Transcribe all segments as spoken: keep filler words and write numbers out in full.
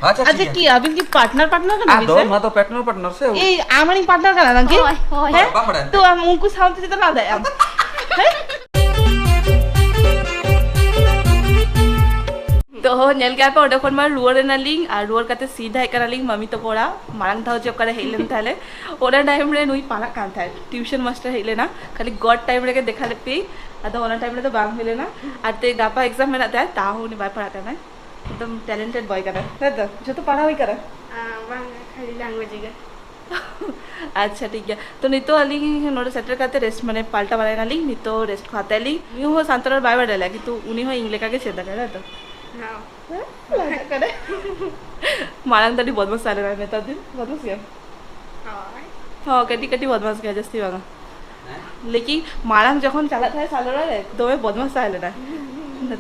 ᱟᱪᱪᱷᱟ, ᱟᱪᱪᱷᱟ, ᱴᱷᱤᱠ ᱜᱮᱭᱟ᱾ ᱠᱤ ᱟᱵᱤᱱ ᱠᱤ ᱯᱟᱨᱴᱱᱟᱨ ᱯᱟᱨᱴᱱᱟᱨ ᱠᱟᱱᱟ ᱵᱤᱱ ᱟᱫᱚ ᱥᱮ? ᱱᱚᱣᱟ ᱫᱚ ᱯᱟᱨᱴᱱᱟᱨ ᱯᱟᱨᱴᱱᱟᱨ ᱥᱮ? ᱮᱭ, ᱟᱢ ᱟᱹᱞᱤᱧ ᱯᱟᱨᱴᱱᱟᱨ ᱠᱟᱱᱟ ᱞᱟᱝ ᱠᱤ? ᱦᱳᱭ, ᱦᱳᱭ᱾ ᱦᱮᱸ? ᱵᱟᱝ ᱵᱟᱲᱟᱭᱟ᱾ ᱛᱚ ᱟᱢ ᱩᱱᱠᱩ ᱥᱟᱶᱛᱮ ᱪᱮᱫᱟᱜ ᱞᱟᱸᱫᱟᱭ ᱟᱢ? ᱦᱮᱸ? ᱛᱚ ᱧᱮᱞ ᱠᱮᱜᱼᱟ ᱯᱮ, ᱚᱸᱰᱮ ᱠᱷᱚᱱ ᱢᱟ ᱨᱩᱣᱟᱹᱲ ᱮᱱᱟᱞᱤᱧ, ᱟᱨ ᱨᱩᱣᱟᱹᱲ ᱠᱟᱛᱮ ᱥᱤᱫᱷᱟ ᱦᱮᱡ ᱠᱟᱱᱟᱞᱤᱧ ᱢᱟᱢᱤ ᱛᱟᱠᱚ ᱚᱲᱟᱜ᱾ ᱢᱟᱲᱟᱝ ᱫᱷᱟᱣ ᱡᱮ ᱚᱠᱟᱨᱮ ᱦᱮᱡ ᱞᱮᱱ ᱛᱟᱦᱞᱮ, ᱚᱱᱟ ᱴᱟᱭᱤᱢ ᱨᱮ ᱱᱩᱭ ᱯᱟᱲᱦᱟᱜ ᱠᱟᱱ ᱛᱟᱦᱮᱸᱫ, ᱴᱤᱭᱩᱥᱚᱱ ᱢᱟᱥᱴᱟᱨ ᱦᱮᱡ ᱞᱮᱱᱟ, ᱠᱷᱟᱹᱞᱤ ᱜᱚᱰ ᱴᱟᱭᱤᱢ ᱨᱮᱜᱮ ᱫᱮᱠᱷᱟ ᱞᱮᱫ ᱯᱮᱭᱟᱹᱧ, ᱟᱫᱚ ᱚᱱᱟ ᱴᱟᱭᱤᱢ ᱨᱮᱫᱚ ᱵᱟᱝ ᱦᱩᱭ ᱞᱮᱱᱟ᱾ ᱟᱨ ᱛᱮ ᱜᱟᱯᱟ ᱮᱠᱥᱟᱢ ᱢᱮᱱᱟᱜ ᱛᱟᱭᱟ, ᱛᱟᱣ ᱩᱱᱤ ᱵᱟᱭ ᱯᱟᱲᱦᱟᱜ ᱠᱟᱱᱟ᱾ ᱮᱠᱫᱚᱢ ᱴᱮᱞᱮᱱᱴᱮᱰ ᱵᱚᱭ ᱠᱟᱱᱟᱭ, ᱦᱮᱸ ᱛᱚ? ᱡᱚᱛᱚ ᱯᱟᱲᱦᱟᱣ ᱦᱩᱭ ᱠᱟᱱᱟ? ᱟᱸ, ᱵᱟᱝ, ᱠᱷᱟᱹᱞᱤ ᱞᱮᱝᱜᱩᱭᱮᱡᱽ ᱜᱮ᱾ ᱟᱪᱪᱷᱟ, ᱴᱷᱤᱠ ᱜᱮᱭᱟ᱾ ᱛᱚ, ᱱᱤᱛᱚᱜ ᱟᱹᱞᱤᱧ ᱱᱚᱰᱮ ᱥᱮᱴᱮᱨ ᱠᱟᱛᱮ ᱨᱮᱥᱴ, ᱢᱟᱱᱮ, ᱯᱟᱞᱴᱟ ᱵᱟᱲᱟᱭ ᱱᱟᱞᱤᱧ᱾ ᱱᱤᱛᱚᱜ ᱨᱮᱥᱴ ᱠᱚ ᱦᱟᱛᱟᱣ ᱟᱞᱤᱧ᱾ ᱱᱩᱭ ᱦᱚᱸ ᱥᱟᱱᱛᱟᱲ ᱨᱚᱲ ᱵᱟᱭ ᱵᱟᱲᱟᱭ ᱞᱮᱭᱟ, ᱠᱤᱱᱛᱩ ᱩᱱᱤ ᱦᱚᱸ ᱤᱧ ᱞᱮᱠᱟ ᱜᱮ ᱪᱮᱫ ᱟᱠᱟᱫᱟᱭ, ᱛᱚ? ᱦᱮᱸ᱾ ᱦᱮᱸ, ᱞᱟᱡᱟᱜ ᱠᱟᱱᱟᱭ᱾ ᱢᱟᱲᱟᱝ ᱫᱚ ᱟᱹᱰᱤ ᱵᱚᱫᱢᱟᱥ ᱛᱟᱦᱮᱸ ᱞᱮᱱᱟᱭ, ᱱᱮᱛᱟᱨ ᱫᱤᱱ ᱵᱚᱫᱢᱟᱥ ᱜᱮᱭᱟᱢ? ᱦᱳᱭ᱾ ᱦᱚᱸ, ᱠᱟᱹᱴᱤᱡ ᱠᱟᱹᱴᱤᱡ ᱵᱚᱫᱢᱟᱥ ᱜᱮᱭᱟ, ᱡᱟᱹᱥᱛᱤ ᱵᱟᱝᱟ᱾ ᱦᱮᱸ? ᱞᱮᱠᱤᱱ ᱢᱟᱲᱟᱝ ᱡᱚᱠᱷᱚᱱ ᱪᱟᱞᱟᱜ ᱛᱟᱦᱮᱸ ᱥᱟᱞᱚᱲᱟ ᱨᱮ, ᱫᱚᱢᱮ ᱵᱚᱫᱢᱟᱥ ᱛᱟᱦᱮᱸ ᱞᱮᱱᱟ᱾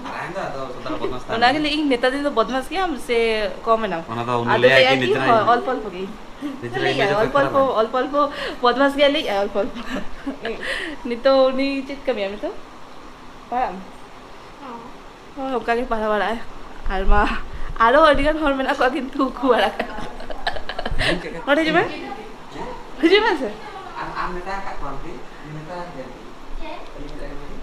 ᱢᱟᱲᱟᱝ ᱫᱚ ᱟᱫᱚ ᱥᱟᱱᱛᱟᱲ ᱵᱚᱫᱢᱟᱥ ᱛᱟᱦᱮᱸ ᱚᱱᱟᱜᱮ ᱞᱮᱱᱟ᱾ ᱞᱟᱹᱭ ᱤᱧ, ᱱᱮᱛᱟᱨ ᱫᱤᱱ ᱫᱚ ᱵᱚᱫᱢᱟᱥ ᱜᱮᱭᱟᱢ ᱥᱮ ᱠᱚᱢ ᱮᱱᱟᱢ? ᱚᱱᱟ ᱫᱚ ᱩᱱᱤ ᱟᱫᱚ ᱞᱟᱹᱭᱟᱭ ᱞᱟᱹᱭᱟ ᱠᱤ ᱠᱤ, ᱱᱤᱡᱮᱨᱟᱜ ᱦᱳᱭ, ᱤᱧ ᱚᱞᱯᱚ ᱚᱞᱯᱚ ᱜᱮ᱾ ᱱᱤᱡᱮᱨᱟᱜ ᱞᱟᱹᱭᱟ, image ᱫᱚ ᱚᱞᱯᱚ ᱠᱷᱟᱨᱟᱯ ᱚᱞᱯᱚ, ᱟᱭ᱾ ᱚᱞᱯᱚ ᱚᱞᱯᱚ ᱵᱚᱫᱢᱟᱥ ᱜᱮᱭᱟ, ᱞᱟᱹᱭᱟ, ᱚᱞᱯᱚ ᱚᱞᱯᱚ᱾ ᱱᱤᱛᱚᱜ ᱩᱱᱤ ᱪᱮᱫ ᱠᱟᱹᱢᱤᱭᱟ ᱱᱤᱛᱚᱜ? ᱯᱟᱲᱦᱟᱜ ᱟᱢ? ᱦᱚᱸ᱾ ᱦᱳᱭ, ᱚᱱᱠᱟ ᱜᱮ ᱯᱟᱲᱦᱟᱣ ᱵᱟᱲᱟᱜᱼᱟᱭ᱾ ᱟᱨ ᱢᱟ, ᱟᱨᱚ ᱟᱹᱰᱤ ᱜᱟᱱ ᱦᱚᱲ ᱢᱮᱱᱟᱜ ᱠᱚᱣᱟ, ᱠᱤᱱᱛᱩ ᱩᱠᱩ ᱵᱟᱲᱟ ᱠᱟᱱᱟ᱾ ᱱᱚᱰᱮ ᱦᱤᱡᱩᱜ ᱢᱮ᱾ ᱦᱤᱡᱩᱜ ᱢᱮ ᱥᱮ᱾ ᱟᱢ, ᱟᱢ ᱢᱮᱛᱟ ᱟᱠᱟᱫ ᱠᱚᱣᱟᱢ ᱠᱤ? ᱢᱮᱛᱟ ᱟᱠᱟᱫ ᱠᱚᱣᱟᱢ ᱠᱤ?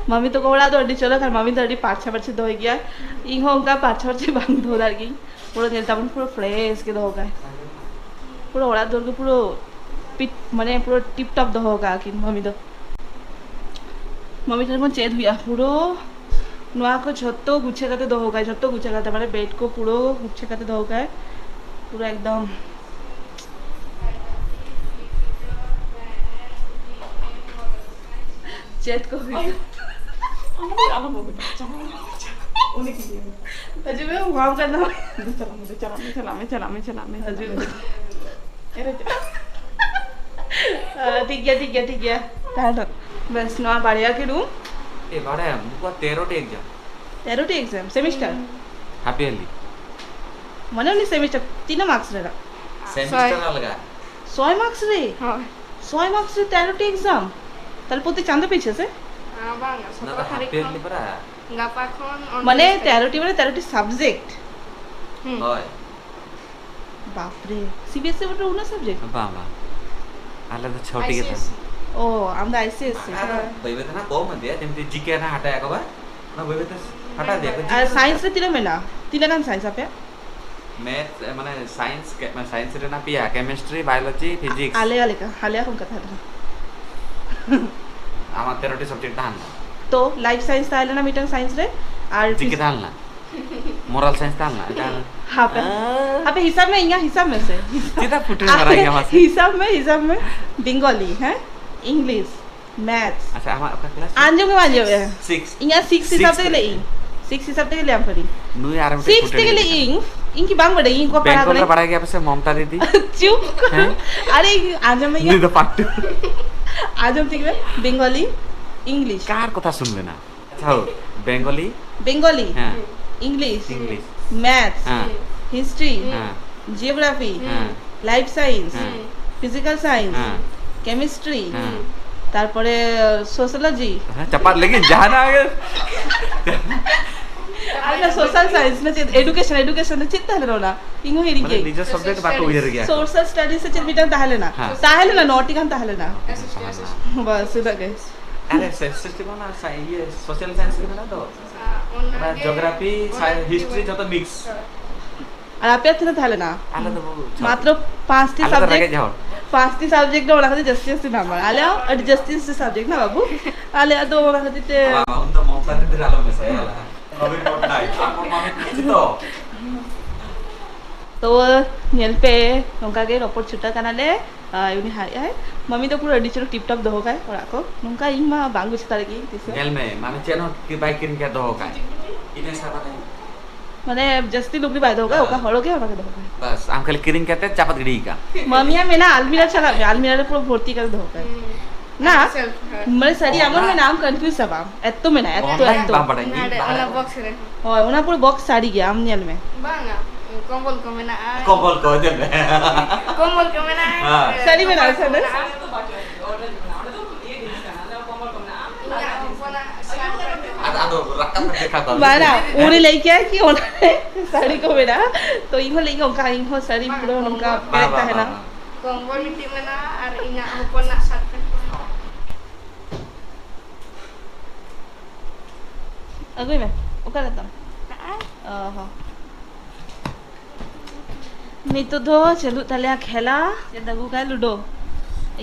ᱢᱟᱢᱤ ᱛᱟᱠᱚ ᱚᱲᱟᱜ ᱫᱚ ᱟᱹᱰᱤ ᱪᱚᱨᱚᱠ, ᱟᱨ ᱢᱟᱢᱤ ᱫᱚ ᱟᱹᱰᱤ ᱯᱟᱨᱪᱷᱟ ᱯᱟᱨᱪᱷᱤ ᱫᱚᱦᱚᱭ ᱜᱮᱭᱟ᱾ ᱤᱧ ᱦᱚᱸ ᱚᱱᱠᱟ ᱯᱟᱨᱪᱷᱟ ᱯᱟᱨᱪᱷᱤ ᱵᱟᱝ ᱫᱚᱦᱚ ᱫᱟᱲᱮᱭᱟᱜ ᱜᱤᱧ᱾ ᱯᱩᱨᱟᱹ ᱧᱮᱞ ᱛᱟᱵᱚᱱ, ᱯᱩᱨᱟᱹ ᱯᱷᱨᱮᱥ ᱜᱮ ᱫᱚᱦᱚ ᱠᱟᱭ᱾ ᱯᱩᱨᱟᱹ ᱚᱲᱟᱜ ᱫᱩᱣᱟᱹᱨ ᱜᱮ ᱯᱩᱨᱟᱹ ᱯᱤᱴ, ᱢᱟᱱᱮ ᱯᱩᱨᱟᱹ ᱴᱤᱯ ᱴᱚᱯ ᱫᱚᱦᱚ ᱠᱟᱜᱼᱟ ᱠᱤᱱ ᱢᱟᱢᱤ ᱫᱚ᱾ ᱢᱟᱢᱤ ᱴᱷᱮᱱ ᱠᱷᱚᱱ ᱪᱮᱫ ᱦᱩᱭᱩᱜᱼᱟ, ᱯᱩᱨᱟᱹ ᱱᱚᱣᱟ ᱠᱚ ᱡᱷᱚᱛᱚ ᱜᱩᱪᱷᱟᱹ ᱠᱟᱛᱮ ᱫᱚᱦᱚ ᱠᱟᱜᱼᱟ, ᱡᱷᱚᱛᱚ ᱜᱩᱪᱷᱟᱹ ᱠᱟᱛᱮ, ᱢᱟᱱᱮ ᱵᱮᱰ ᱠᱚ ᱯᱩᱨᱟᱹ ᱜᱩᱪᱷᱟᱹ ᱠᱟᱛᱮ ᱫᱚᱦᱚ ᱠᱟᱜᱼᱟᱭ, ᱯᱩᱨᱟᱹ ᱮᱠᱫᱚᱢ᱾ ᱪᱮᱫ ᱠᱚ ᱦᱩᱭᱩᱜᱼᱟ? ᱟᱞᱚᱢ ᱵᱚᱠᱚ, ᱪᱟᱞᱟᱜ ᱢᱮ᱾ ᱩᱱᱤ ᱠᱩᱞᱤᱭᱮᱢ᱾ ᱦᱤᱡᱩᱜ ᱢᱮ, ᱦᱚᱦᱚᱣᱟᱢ ᱠᱟᱱ ᱛᱟᱢᱟ᱾ ᱫᱩ ᱪᱟᱞᱟᱜ ᱢᱮ, ᱫᱩ ᱪᱟᱞᱟᱜ ᱢᱮ, ᱪᱟᱞᱟᱜ ᱢᱮ, ᱪᱟᱞᱟᱜ ᱢᱮ, ᱪᱟᱞᱟᱜ ᱢᱮ᱾ ᱦᱤᱡᱩᱜ ᱢᱮ᱾ ᱮᱨᱮ ᱪᱟᱞᱟᱜ᱾ ᱟᱸ, ᱴᱷᱤᱠ ᱜᱮᱭᱟ, ᱴᱷᱤᱠ ᱜᱮᱭᱟ, ᱴᱷᱤᱠ ᱜᱮᱭᱟ᱾ ᱛᱟᱦᱞᱮ ᱵᱮᱥ, ᱱᱚᱣᱟ ᱵᱟᱨᱭᱟ ᱜᱮ ᱨᱩᱢ᱾ ᱮ, ᱵᱟᱲᱟᱭᱟᱢ, ᱱᱩᱠᱩᱣᱟᱜ ᱛᱮᱨᱚ ᱴᱤ ᱮᱠᱡᱟᱢ᱾ ᱛᱮᱨᱚ ᱴᱤ ᱮᱠᱡᱟᱢ, ᱥᱮᱢᱤᱥᱴᱟᱨ? ᱦᱟᱯ ᱤᱭᱟᱨᱞᱤ᱾ ᱢᱟᱱᱮ ᱩᱱᱤ ᱥᱮᱢᱤᱥᱴᱟᱨ ᱛᱤᱱᱟᱹᱜ ᱢᱟᱨᱠᱥ ᱨᱮᱱᱟᱜ? ᱥᱮᱢᱤᱥᱴᱟᱨ ᱥᱚᱭ᱾ ᱟᱞᱟᱫᱟ᱾ ᱥᱚᱭ ᱢᱟᱨᱠᱥ ᱨᱮ? ᱦᱳᱭ᱾ ᱥᱚᱭ ᱢᱟᱨᱠᱥ ᱨᱮ ᱛᱮᱨᱚ ᱴᱤ ᱮᱠᱡᱟᱢ? ᱛᱟᱦᱞᱮ ᱯᱨᱚᱛᱤ ᱪᱟᱸᱫᱳ ᱯᱤᱪᱷᱟᱹ ᱥᱮ? ᱵᱟᱝ, ᱚᱱᱟ ᱫᱚ ᱥᱚᱛᱨᱚ ᱛᱟᱹᱨᱤᱠᱷ ᱦᱟᱯᱮ ᱠᱷᱚᱱ ᱞᱮ ᱯᱟᱨᱟ᱾ ᱜᱟᱯᱟ ᱠᱷᱚᱱ ᱢᱟᱱᱮ ᱩᱱᱛᱨᱤᱥ ᱛᱟᱹᱨᱤᱠᱷ᱾ ᱛᱮᱨᱚᱴᱤ, ᱢᱟᱱᱮ ᱛᱮᱨᱚᱴᱤ ᱥᱟᱵᱡᱮᱠᱴ᱾ ᱦᱩᱸ᱾ ᱦᱳᱭ᱾ ᱵᱟᱯᱨᱮ, C B S E board ᱨᱮ ᱩᱱᱟᱹᱜ ᱥᱟᱵᱡᱮᱠᱴ? ᱵᱟᱝ, ᱵᱟᱝ, ᱟᱞᱮ ᱫᱚ ᱪᱷᱚᱴᱤ ᱜᱮ ᱛᱟᱦᱮᱱᱟ᱾ ᱚ, ᱟᱢ ᱫᱚ ᱟᱭ ᱥᱤ ᱮᱥ ᱥᱤ᱾ ᱟᱨ ᱵᱟᱹᱭ ᱵᱟᱹᱭ ᱛᱮ ᱱᱟᱜ ᱠᱚᱢ ᱤᱫᱤᱭᱟ, ᱡᱮᱢᱛᱤ ᱡᱤ ᱠᱮ ᱱᱟᱜ ᱦᱟᱴᱟᱭ ᱟᱠᱚ ᱵᱟ, ᱚᱱᱟ ᱵᱟᱹᱭ ᱵᱟᱹᱭ ᱛᱮ ᱦᱟᱴᱟᱭ ᱤᱫᱤᱭᱟ ᱠᱚ᱾ ᱟᱨ ᱥᱟᱭᱮᱱᱥ ᱨᱮ ᱛᱤᱱᱟᱹᱜ ᱢᱮᱱᱟᱜᱼᱟ? ᱛᱤᱱᱟᱹᱜ ᱜᱟᱱ ᱥᱟᱭᱮᱱᱥ ᱟᱯᱮᱭᱟᱜ? ᱢᱮᱛᱷ, ᱢᱟᱱᱮ ᱥᱟᱭᱮᱱᱥ, ᱢᱟᱱᱮ ᱥᱟᱭᱮᱱᱥ ᱨᱮᱱᱟᱜ ᱯᱮᱭᱟ, ᱠᱮᱢᱤᱥᱴᱨᱤ, ᱵᱟᱭᱳᱞᱚᱡᱤ, ᱯᱷᱤᱡᱤᱠᱥ᱾ ᱟᱞᱮᱭᱟᱜ ᱞᱮᱠᱟ, ᱟᱞᱮᱭᱟᱜ ᱦᱚᱸ ᱚᱱᱠᱟ ᱛᱟᱦᱮᱸ ᱞᱮᱱᱟ᱾ ᱟᱢᱟᱜ ᱛᱮᱨᱚᱴᱤ ᱥᱟᱵᱡᱮᱠᱴ ᱛᱟᱦᱮᱸ ᱞᱮᱱᱟ᱾ ᱛᱚ, ᱞᱟᱭᱤᱯᱷ ᱥᱟᱭᱮᱱᱥ ᱛᱟᱦᱮᱸ ᱞᱮᱱᱟ ᱢᱤᱫᱴᱟᱝ ᱥᱟᱭᱮᱱᱥ ᱨᱮ, ᱟᱨ ᱡᱤ ᱠᱮ ᱛᱟᱦᱮᱸ ᱞᱮᱱᱟ, ᱢᱚᱨᱟᱞ ᱥᱟᱭᱮᱱᱥ ᱛᱟᱦᱮᱸ ᱞᱮᱱᱟ, ᱮᱴᱟᱜ ᱦᱟᱯᱮ, ᱟᱸ᱾ ᱦᱟᱯᱮ, ᱦᱤᱥᱟᱵ ᱢᱮ, ᱤᱧᱟᱜ ᱦᱤᱥᱟᱵ ᱢᱮ ᱥᱮ᱾ ᱪᱮᱫᱟᱜ ᱯᱷᱩᱴᱟᱹᱣ ᱢᱟᱨᱟᱜ ᱜᱮᱭᱟ ᱢᱟᱥᱮ? ᱦᱤᱥᱟᱵ ᱢᱮ, ᱦᱤᱥᱟᱵ ᱢᱮ᱾ ᱵᱮᱝᱜᱚᱞᱤ, ᱦᱮᱸ? English, math. ᱟᱪᱪᱷᱟ, ᱟᱢᱟᱜ ᱚᱠᱟ ᱠᱞᱟᱥ? ᱟᱸᱡᱚᱢ ᱜᱮ ᱵᱟᱝ ᱟᱸᱡᱚᱢᱮᱜᱼᱟ᱾ ᱥᱤᱠᱥ᱾ ᱤᱧᱟᱜ ᱥᱤᱠᱥ ᱦᱤᱥᱟᱵ ᱥᱤᱠᱥ ᱛᱮᱜᱮ ᱨᱮ᱾ ᱞᱟᱹᱭ ᱤᱧ᱾ ᱥᱤᱠᱥ ᱦᱤᱥᱟᱵ ᱛᱮᱜᱮ ᱞᱟᱹᱭᱟᱢ ᱠᱟᱹᱱᱟᱹᱧ᱾ ᱱᱩᱭ ᱟᱨ ᱢᱤᱫᱴᱮᱡ ᱥᱤᱠᱥ ᱯᱷᱩᱴᱟᱹᱱ ᱛᱮᱜᱮ ᱞᱟᱹᱭ ᱜᱮᱭᱟ᱾ ᱤᱧ᱾ ᱤᱧ ᱠᱤ ᱵᱟᱝ ᱵᱟᱰᱟᱭ? ᱤᱧ ᱠᱚ ᱯᱟᱲᱦᱟᱣ ᱵᱮᱝᱜᱚᱞ ᱨᱮ ᱠᱟᱹᱱᱟᱹᱧ᱾ ᱵᱟᱲᱟᱭ ᱜᱮᱭᱟ ᱯᱮ ᱥᱮ ᱢᱚᱢᱛᱟ ᱫᱤᱫᱤ? ᱪᱩᱯ᱾ ᱦᱮᱸ? ᱟᱨᱮ, ᱤᱧ ᱟᱸᱡᱚᱢ ᱢᱮ ᱱᱩᱭ ᱤᱧᱟᱜ᱾ ᱫᱚ ᱯᱟᱴᱴᱩ᱾ ᱟᱸᱡᱚᱢ ᱛᱤᱧ ᱢᱮ᱾ ᱵᱮᱝᱜᱚᱞᱤ, ᱤᱝᱞᱤᱥ᱾ ᱠᱟᱨ ᱠᱚᱛᱷᱟ ᱥᱩᱱ ᱞᱮᱱᱟ? ᱟᱪᱪᱷᱟ, ᱦᱳ, ᱵᱮᱝᱜᱚᱞᱤ᱾ ᱵᱮᱝᱜᱚᱞᱤ, ᱦᱮᱸ᱾ English, English. ᱢᱮᱛᱷ, ᱦᱮᱸ᱾ ᱦᱤᱥᱴᱨᱤ, ᱦᱮᱸ᱾ ᱡᱤᱭᱳᱜᱨᱟᱯᱷᱤ, ᱦᱮᱸ᱾ ᱞᱟᱭᱤᱯᱷ ᱥᱟᱭᱮᱱᱥ, ᱦᱮᱸ᱾ ᱯᱷᱤᱡᱤᱠᱟᱞ ᱥᱟᱭᱮᱱᱥ, ᱦᱮᱸ᱾ ᱠᱮᱢᱤᱥᱴᱨᱤ, ᱦᱮᱸ᱾ ᱛᱟᱨᱯᱚᱨᱮ ᱥᱳᱥᱤᱭᱳᱞᱚᱡᱤ᱾ ᱦᱮᱸ, ᱪᱟᱯᱟᱫ ᱞᱟᱹᱜᱤᱫ ᱡᱟᱦᱟᱱᱟᱜ ᱜᱮ᱾ ᱟᱨ ᱚᱱᱟ ᱥᱳᱥᱟᱞ ᱥᱟᱭᱮᱱᱥ ᱨᱮ ᱪᱮᱫ? ᱮᱰᱩᱠᱮᱥᱚᱱ, ᱮᱰᱩᱠᱮᱥᱚᱱ ᱨᱮ ᱪᱮᱫ ᱛᱟᱦᱮᱸ ᱞᱮᱱᱟ ᱚᱱᱟ? ᱤᱧ ᱦᱚᱸ ᱦᱤᱲᱤᱧ ᱢᱟᱱᱮ ᱠᱮᱫ᱾ ᱱᱤᱡᱮᱨ ᱥᱟᱵᱡᱮᱠᱴ ᱵᱟᱠᱚ ᱩᱭᱦᱟᱹᱨ ᱜᱮᱭᱟ ᱠᱚ᱾ ᱥᱳᱥᱟᱞ ᱥᱴᱟᱰᱤᱡ ᱥᱮ ᱪᱮᱫ ᱢᱤᱫᱴᱟᱝ ᱛᱟᱦᱮᱸ ᱞᱮᱱᱟ? ᱦᱮᱸ᱾ ᱛᱟᱦᱮᱸ ᱞᱮᱱᱟ, ᱱᱚᱴᱤ ᱜᱟᱱ ᱛᱟᱦᱮᱸ ᱞᱮᱱᱟ᱾ ᱦᱮᱸ᱾ ᱵᱟᱥ, ᱩᱱᱟᱹᱜ ᱜᱮ᱾ ᱟᱨᱮ, ᱥᱮ-, ᱥᱤᱥᱴᱮᱢ ᱚᱱᱟ ᱥᱟᱭ-, ᱤᱭᱟᱹ, ᱥᱳᱥᱟᱞ ᱥᱟᱭᱮᱱᱥ ᱜᱮ ᱢᱮᱱᱟᱜ ᱫᱚ᱾ ᱚᱱᱟ ᱚᱱᱟᱜᱮ ᱡᱤᱭᱳᱜᱨᱟᱯᱷᱤ, ᱚᱱᱟ ᱥᱟᱭ-, ᱦᱤᱥᱴᱨᱤ ᱡᱚᱛᱚ ᱢᱤᱠᱥ᱾ ᱦᱳᱭ᱾ ᱟᱨ ᱟᱯᱮᱭᱟᱜ ᱛᱤᱱᱟᱹᱜ ᱛᱟᱦᱮᱸ ᱞᱮᱱᱟ? ᱟᱞᱮ ᱫᱚ ᱵᱚᱦᱩᱛ ᱢᱟᱛᱨᱚ ᱯᱟᱸᱪᱴᱤ ᱟᱞᱮ ᱫᱚ ᱥᱟᱵᱡᱮᱠᱴ᱾ ᱨᱮᱸᱜᱮᱡ ᱦᱚᱲ᱾ ᱯᱟᱸᱪᱴᱤ ᱥᱟᱵᱡᱮᱠᱴ ᱫᱚ ᱚᱱᱟ ᱠᱷᱟᱹᱛᱤᱨ ᱡᱟᱹᱥᱛᱤ ᱡᱟᱹᱥᱛᱤ ᱱᱟᱢᱵᱟᱨ᱾ ᱟᱞᱮᱭᱟᱜ ᱟᱹᱰᱤ ᱡᱟᱹᱥᱛᱤ ᱡᱟᱹᱥᱛᱤ ᱥᱟᱵᱡᱮᱠᱴ ᱱᱟ ᱵᱟᱹᱵᱩ᱾ ᱟᱞᱮᱭᱟᱜ ᱫᱚ ᱚᱱᱟ ᱠᱷᱟᱹᱛᱤᱨ ᱛᱮ ᱵᱟᱵᱟ, ᱩᱱ ᱫᱚ ᱢᱚᱢᱛᱟ ᱫᱤᱫᱤ ᱨᱮ ᱟᱞᱚᱢ ᱢᱮᱥᱟᱭᱟ, ᱟᱞᱮ ᱱᱚᱵᱤᱱ ᱯᱚᱴᱱᱟᱭᱮᱠ, ᱟᱢ ᱢᱟ ᱢᱤᱫ ᱠᱤᱪᱷᱩ ᱫᱚ᱾ ᱛᱚ, ᱧᱮᱞ ᱯᱮ, ᱱᱚᱝᱠᱟ ᱜᱮ ᱨᱚᱯᱚᱲ ᱪᱷᱩᱴᱟᱹ ᱠᱟᱱᱟᱞᱮ᱾ ᱟᱨ ᱩᱱᱤ ᱦᱟᱭ ᱦᱟᱭ, ᱢᱟᱢᱤ ᱫᱚ ᱯᱩᱨᱟᱹ ᱟᱹᱰᱤ ᱪᱚᱨᱚᱠ ᱴᱤᱯ ᱴᱟᱯ ᱫᱚᱦᱚ ᱠᱟᱭ ᱚᱲᱟᱜ ᱠᱚ᱾ ᱱᱚᱝᱠᱟ ᱤᱧ ᱢᱟ ᱵᱟᱝ ᱜᱩᱪᱷᱟᱹ ᱫᱟᱲᱮ ᱠᱤᱧ ᱛᱤᱥ ᱦᱚᱸ᱾ ᱧᱮᱞ ᱢᱮ, ᱢᱟᱢᱤ ᱪᱮᱫ ᱦᱚᱸ ᱠᱤ ᱵᱟᱭ ᱠᱤᱨᱤᱧ ᱠᱟᱜ ᱫᱚᱦᱚ ᱠᱟᱜ᱾ ᱤᱱᱟᱹ ᱥᱟᱵᱟᱫ ᱢᱟᱱᱮ ᱡᱟᱹᱥᱛᱤ ᱞᱩᱜᱽᱲᱤ ᱵᱟᱭ ᱫᱚᱦᱚ ᱠᱟᱜᱼᱟ, ᱚᱠᱟ ᱦᱮᱸ᱾ ᱦᱚᱲ ᱜᱮ ᱚᱱᱟ ᱜᱮ ᱫᱚᱦᱚ ᱠᱟᱜᱼᱟ᱾ ᱵᱟᱥ, ᱟᱢ ᱠᱷᱟᱹᱞᱤ ᱠᱤᱨᱤᱧ ᱠᱟᱛᱮ ᱪᱟᱯᱟᱫ ᱜᱤᱰᱤ ᱠᱟᱜ᱾ ᱢᱟᱢᱤᱭᱟᱜ ᱢᱮᱱᱟᱜᱼᱟ, ᱟᱞᱢᱤᱨᱟ ᱪᱟᱞᱟᱜ ᱢᱮ, ᱟᱞᱢᱤᱨᱟ ᱨᱮ ᱯᱩᱨᱟᱹ ᱵᱷᱚᱨᱛᱤ ᱠᱟᱛᱮ ᱫᱚᱦᱚ ᱠᱟᱜᱼᱟ᱾ ᱦᱩᱸ᱾ ᱱᱟ, ᱟᱨ self, ᱦᱮᱸ᱾ ᱢᱟᱱᱮ ᱥᱟᱹᱨᱤ ᱮᱢᱚᱱ ᱚᱱᱟ ᱢᱮᱱᱟᱜᱼᱟ, ᱟᱢ confuse ᱪᱟᱵᱟᱜ ᱟᱢ, ᱮᱛᱚ ᱢᱮᱱᱟᱜᱼᱟ, ᱮᱛᱚ, online ᱮᱛᱚ᱾ ᱵᱟᱢ ᱵᱟᱰᱟᱭᱟ, ᱤᱧ ᱱᱟᱰᱮ, ᱵᱟᱦᱨᱮ ᱚᱱᱟ ᱨᱮ᱾ Box ᱨᱮ᱾ ᱦᱳᱭ, ᱚᱱᱟ ᱯᱩᱨᱟᱹ box ᱥᱟᱹᱨᱤ ᱜᱮᱭᱟ, ᱟᱢ ᱧᱮᱞ ᱢᱮ᱾ ᱵᱟᱝᱟ, ᱠᱚᱢᱵᱚᱞ ᱠᱚ ᱢᱮᱱᱟᱜᱼᱟ᱾ ᱠᱚᱢᱵᱚᱞ ᱠᱚ, ᱧᱮᱞ ᱢᱮ᱾ ᱠᱚᱢᱵᱚᱞ ᱠᱚ ᱢᱮᱱᱟᱜᱼᱟ᱾ ᱦᱮᱸ᱾ ᱥᱟᱹᱨᱤ ᱢᱮᱱᱟᱜᱼᱟ, ᱠᱚᱢᱵᱚᱞ ᱠᱚ ᱥᱟᱹᱨᱤ᱾ ᱢᱮᱱᱟᱜᱼᱟ᱾ ᱤᱧᱟᱹᱜ ᱨᱟᱠᱟᱵ ᱠᱟᱛᱮ ᱠᱷᱟᱛᱟ᱾ ᱵᱟᱝᱟ, ᱩᱱᱤ ᱞᱟᱹᱭ ᱠᱮᱜᱼᱟᱭ ᱠᱤ ᱚᱱᱟ ᱨᱮ ᱥᱟᱹᱲᱤ ᱠᱚ ᱢᱮᱱᱟᱜᱼᱟ, ᱛᱚ ᱤᱧ ᱦᱚᱸ ᱞᱟᱹᱭ ᱠᱮᱜᱼᱟ ᱚᱱᱠᱟ, ᱤᱧ ᱦᱚᱸ ᱥᱟᱹᱲᱤ ᱯᱩᱨᱟᱹ ᱱᱚᱝᱠᱟ ᱵᱟᱝ, ᱯᱮᱨᱮᱡ ᱵᱟᱝ, ᱛᱟᱦᱮᱱᱟ᱾ ᱵᱟᱝ, ᱵᱟᱝ᱾ ᱠᱚᱢᱵᱚᱞ ᱢᱤᱫᱴᱤᱡ ᱢᱮᱱᱟᱜᱼᱟ ᱟᱨ ᱤᱧᱟᱹᱜ ᱦᱚᱯᱚᱱᱟᱜ ᱥᱟᱨᱴ ᱯᱮᱱᱴ ᱠᱚ ᱢᱮᱱᱟᱜᱼᱟ᱾ ᱟᱹᱜᱩᱭ ᱢᱮ, ᱚᱠᱟᱨᱮ ᱛᱟᱢ? ᱱᱚᱜᱼᱚᱭ᱾ ᱚ ᱦᱚᱸ᱾ ᱱᱤᱛᱚᱜ ᱫᱚ ᱪᱟᱹᱞᱩᱜ ᱛᱟᱞᱮᱭᱟ ᱠᱷᱮᱞᱟ᱾ ᱪᱮᱫ ᱟᱹᱜᱩ ᱠᱟᱭ? ᱞᱩᱰᱳ᱾